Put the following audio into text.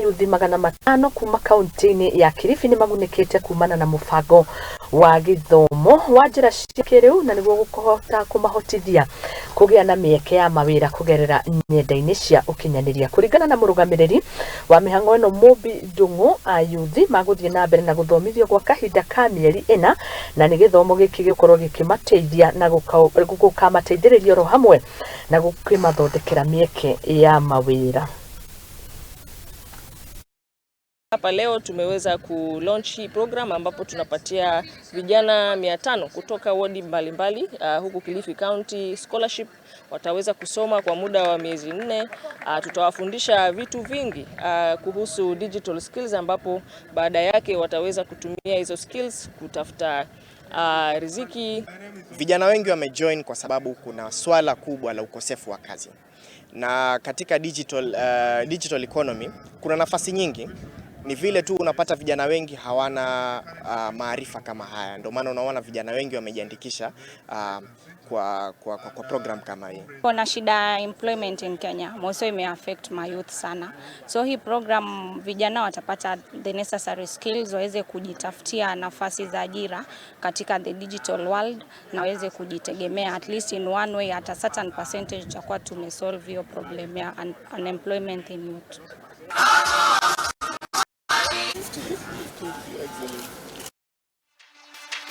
Ayuthi 500 kuma kaunti-inĩ ya Kilifi nĩ magunĩkĩte kumana na mũbango wa gĩthomo wa njĩra cia kĩrĩu, na nĩguo kũhota kũmahotithia kũgĩa na mĩeke ya mawĩra kũgerera nyenda-inĩ cia ũkinyanĩria. Kũringana na mũrũgamĩrĩri wa mĩhang'o ĩno Mũmbi Ndung'u, ayuthi magũthiĩ na mbere na gũthomithio gwa kahinda ka mĩeri 4, na nĩ gĩthomo gĩkĩ gĩgũkorwo gĩkĩmateithia na gũkamateithĩrĩria oro hamwe na gũkĩmathondekera mĩeke ya mawĩra. Hapa leo tumeweza ku launch hii program ambapo tunapatia vijana 500 kutoka wodi mbalimbali huku Kilifi County scholarship. Wataweza kusoma kwa muda wa miezi 4. Tutawafundisha vitu vingi kuhusu digital skills, ambapo baada yake wataweza kutumia hizo skills kutafuta riziki. Vijana wengi wamejoin kwa sababu kuna swala kubwa la ukosefu wa kazi, na katika digital economy kuna nafasi nyingi. Ni vile tu unapata vijana wengi hawana maarifa kama haya, ndio maana unaona vijana wengi wamejiandikisha kwa program kama hii. Kuna shida employment in Kenya, mostly ime affect my youth sana. So hii program vijana watapata the necessary skills waweze kujitafutia nafasi za ajira katika the digital world na waweze kujitegemea at least in one way, at a certain percentage tutakuwa tumesolve hiyo problem ya unemployment in youth.